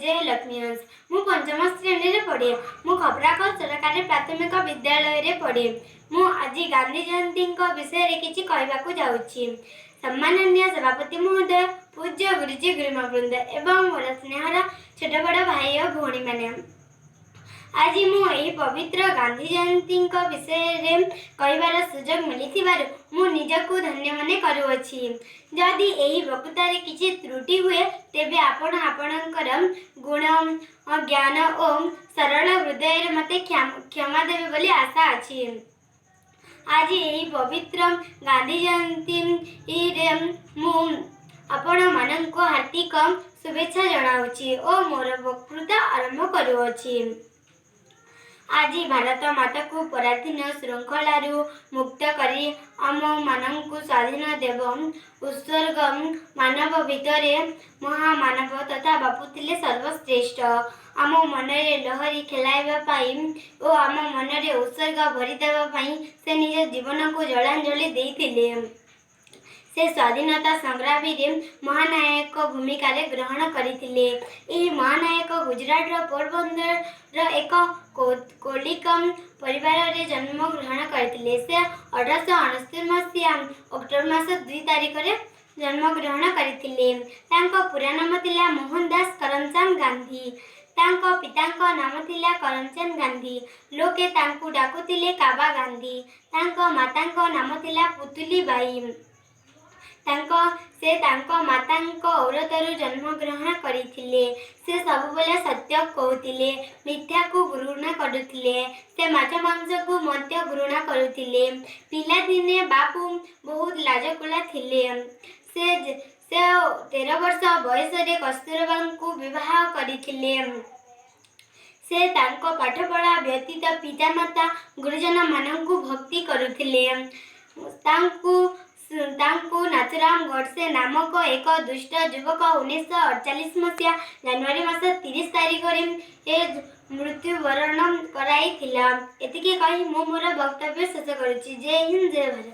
ବିଜୟ ଲକ୍ଷ୍ମୀ ହଂସ। ମୁଁ ପଞ୍ଚମ ଶ୍ରେଣୀରେ ପଢ଼େ। ମୁଁ ଖପ୍ରାଖୋଲ ସରକାରୀ ପ୍ରାଥମିକ ବିଦ୍ୟାଳୟରେ ପଢ଼େ। ମୁଁ ଆଜି ଗାନ୍ଧୀ ଜୟନ୍ତୀଙ୍କ ବିଷୟରେ କିଛି କହିବାକୁ ଯାଉଛି। ସମ୍ମାନନୀୟ ସଭାପତି ମହୋଦୟ, ପୂଜ୍ୟ ଗୁରୁଜୀ ଗୁରୁମା ବୃନ୍ଦ ଏବଂ ମୋର ସ୍ନେହର ଛୋଟ ବଡ଼ ଭାଇ ଓ ଭଉଣୀମାନେ, ଆଜି ମୁଁ ଏହି ପବିତ୍ର ଗାନ୍ଧୀ ଜୟନ୍ତୀଙ୍କ ବିଷୟରେ କହିବାର ସୁଯୋଗ ମିଳିଥିବାରୁ ମୁଁ ନିଜକୁ ଧନ୍ୟ ମନେ କରୁଅଛି। ଯଦି ଏହି ବକ୍ତୃତାରେ କିଛି ତ୍ରୁଟି ହୁଏ, ତେବେ ଆପଣ ଆପଣଙ୍କର ଗୁଣ, ଜ୍ଞାନ ଓ ସରଳ ହୃଦୟରେ ମୋତେ କ୍ଷମା ଦେବେ ବୋଲି ଆଶା ଅଛି। ଆଜି ଏହି ପବିତ୍ର ଗାନ୍ଧୀ ଜୟନ୍ତୀରେ ମୁଁ ଆପଣମାନଙ୍କୁ ହାର୍ଦ୍ଦିକ ଶୁଭେଚ୍ଛା ଜଣାଉଛି ଓ ମୋର ବକ୍ତୃତା ଆରମ୍ଭ କରୁଅଛି। ଆଜି ଭାରତ ମାତାକୁ ପରାଧୀନ ଶୃଙ୍ଖଳାରୁ ମୁକ୍ତ କରି ଆମମାନଙ୍କୁ ସ୍ୱାଧୀନ ଦେବ ଉତ୍ସର୍ଗ ମାନବ ଭିତରେ ମହାମାନବ ତଥା ବାପୁ ଥିଲେ ସର୍ବଶ୍ରେଷ୍ଠ। ଆମ ମନରେ ଲହରୀ ଖେଳାଇବା ପାଇଁ ଓ ଆମ ମନରେ ଉତ୍ସର୍ଗ ଭରିଦେବା ପାଇଁ ସେ ନିଜ ଜୀବନକୁ ଜଳାଞ୍ଜଳି ଦେଇଥିଲେ। ସେ ସ୍ୱାଧୀନତା ସଂଗ୍ରାମୀରେ ମହାନାୟକ ଭୂମିକାରେ ଗ୍ରହଣ କରିଥିଲେ। ଏହି ମହାନାୟକ ଗୁଜରାଟର ପୋରବନ୍ଦରର ଏକ କୌଳିକ ପରିବାରରେ ଜନ୍ମଗ୍ରହଣ କରିଥିଲେ। ସେ 1869 ମସିହା ଅକ୍ଟୋବର ମାସ 2 ତାରିଖରେ ଜନ୍ମଗ୍ରହଣ କରିଥିଲେ। ତାଙ୍କ ପୁରା ନାମ ଥିଲା ମୋହନ ଦାସ କରମଚାନ୍ଦ ଗାନ୍ଧୀ। ତାଙ୍କ ପିତାଙ୍କ ନାମ ଥିଲା କରମଚାନ୍ଦ ଗାନ୍ଧୀ। ଲୋକେ ତାଙ୍କୁ ଡାକୁଥିଲେ କାବା ଗାନ୍ଧୀ। ତାଙ୍କ ମାତାଙ୍କ ନାମ ଥିଲା ପୁତୁଲି ବାଇ। ସେ ତାଙ୍କ ମାତାଙ୍କ ଔରସରୁ ଜନ୍ମଗ୍ରହଣ କରିଥିଲେ। ସେ ସବୁବେଳେ ସତ୍ୟ କହୁଥିଲେ, ମିଥ୍ୟାକୁ ଘୃଣା କରୁଥିଲେ। ସେ ମାଛ ମାଂସକୁ ମଧ୍ୟ ଘୃଣା କରୁଥିଲେ। ପିଲାଦିନେ ବାପୁ ବହୁତ ଲାଜକୁଳା ଥିଲେ। ସେ 13 ବର୍ଷ ବୟସରେ କସ୍ତୁରବାଙ୍କୁ ବିବାହ କରିଥିଲେ। ସେ ତାଙ୍କ ପାଠପଢ଼ା ବ୍ୟତୀତ ପିତାମାତା, ଗୁରୁଜନମାନଙ୍କୁ ଭକ୍ତି କରୁଥିଲେ। ତାଙ୍କୁ ନାଥୁରାମ ଗଡ଼ସେ ନାମକ ଏକ ଦୁଷ୍ଟ ଯୁବକ 1948 ମସିହା ଜାନୁଆରୀ ମାସ 30 ତାରିଖରେ ମୃତ୍ୟୁବରଣ କରାଇଥିଲା। ଏତିକି କହି ମୁଁ ମୋର ବକ୍ତବ୍ୟ ଶେଷ କରୁଛି। ଜୟ ହିନ୍ଦ, ଜୟ ଭାରତ।